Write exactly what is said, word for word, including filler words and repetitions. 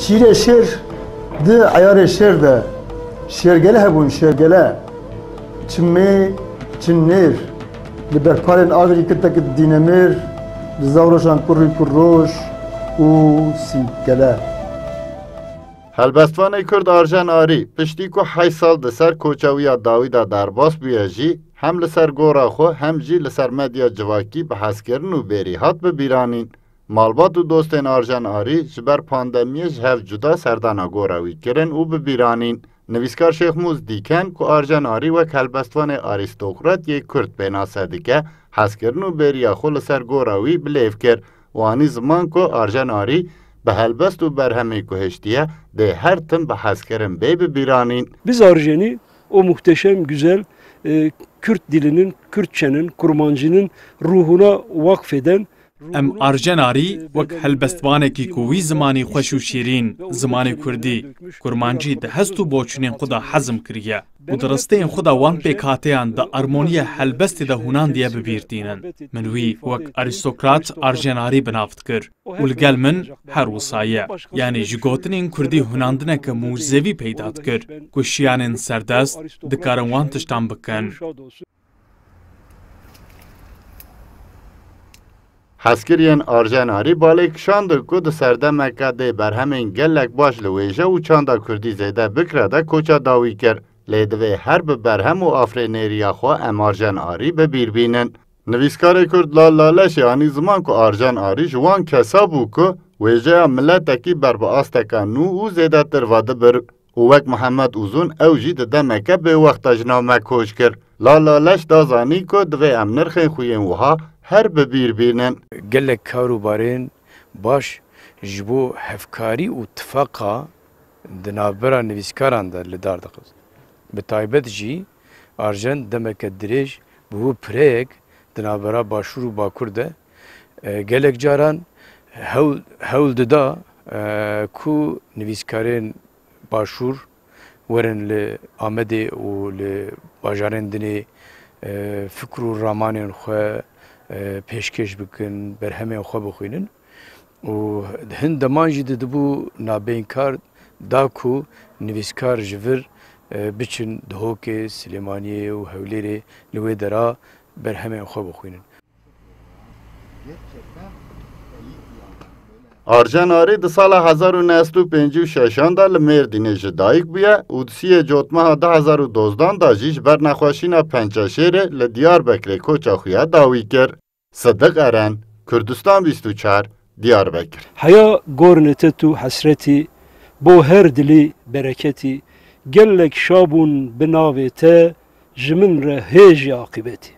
Şîrê şêr di eyarê şêr de şêrgele hebûn, şêrgele. Çimê çinêr li berparên Agirî kirtek dînemêr, li zaw rojan kurrî kurroj û sînkele. Helbestvanê Kurd Arjen Arî, piştî ku heşt sal di ser koça wî ya dawî de derbas bûye jî, hem li ser gora xwe, hem jî li ser medya civakî bi hezkirin û bêrî hat bibîranîn. Malbat û dostên Arjen Arî ji ber pandemiyê ji hev cuda serdana gora wî kirin û bibîranîn. Nivîskar Şêxmûs Dîken ku Arjen Arî wek helbestvanê arîstokrat yê Kurd pênase dike, hezkirin û bêriya xwe li ser gora wî bi lêv kir û anî ziman ku Arjen Arî bi helbest û berhemê ku hiştiye dê her tim bi hezkirin bê bibîranîn. Biz Arjenî o muhteşem, güzel, e, Kürt dilinin, Kürtçenin, Kurmancının ruhuna vakfeden Em Arjen Arî wek helbestvanekî ku wî zimanî xweş û şîrîn, zimanê kurdî, kurmancî di hest û boçûnên xwe de hezm kiriye û di risteyên xwe de wan pêkhateyan di armoniya helbestê de hûnandiye bi bîr tînin. Min wî wek arîstokrat Arjen Arî bi nav dikir û li gel min her wisa ye. Yanî ji gotinên kurdî hûnandineke mûcizevî peyda dikir ku şiyanên serdest dikarin wan tiştan bikin. Hezkiriyên Arjen Arî balê kişandin ku di serdemeke dê berhemên gelek baş li wêje û çanda kurdî zêde bikire de koça dawî kir. Lê divê her bi berhem û afirêneriya xwe em Arjen Arî bi bîr bînin. Nivîskarê Kurd Lal Laleşê anî ziman ku Arjen Arî ji wan kesa bû ku wêjeya miletekî ber bi asteke nû û zêdetir ve dibir. Û wek Mihemed Uzun ew jî di demeke bêwext de ji nav me koç kir. Lal Laleş da zanîn ku divê em nirxên xwe yên wiha her bi bîr bînin. Gelek kar û barên baş ji bo hevkarî û tifaqa di navbera nivîskaran de li dar dixist. Bi taybet jî Arjen demeke dirêj bi wî pireyek di navbera Başûr û Bakur de, e, gelek caran hewl, hewl dida, e, ku nivîskarên Başûr werin li Amedê û li bajarên dinê, e, fikr û ramanên xwe, e, pêşkêş bikin, berhemên xwe bixwînin. Û hin deman jî didibû nabeynkar da ku nivîskar ji vir, e, biçin Dihokê, Silêmaniyê û Hewlêrê li wê dera berhemên xwe bixwînin. Arjen Arî di sala hezar û neh sed û pêncî û şeşan de li Mêrdînê ji dayik bûye û di siyê Cotmeha du hezar û dozdan de jî ji ber nexweşîna pençeşêrê li Diyarbekirê koça xwe ya dawî kir. Sidiq Eren, Kurdistan bîst û çar, Diyarbekir. Heya gornê te tu hesretî, bo her dilî bereketî, gelek şabûn bi navê te, ji min re hê jî aqîbetî.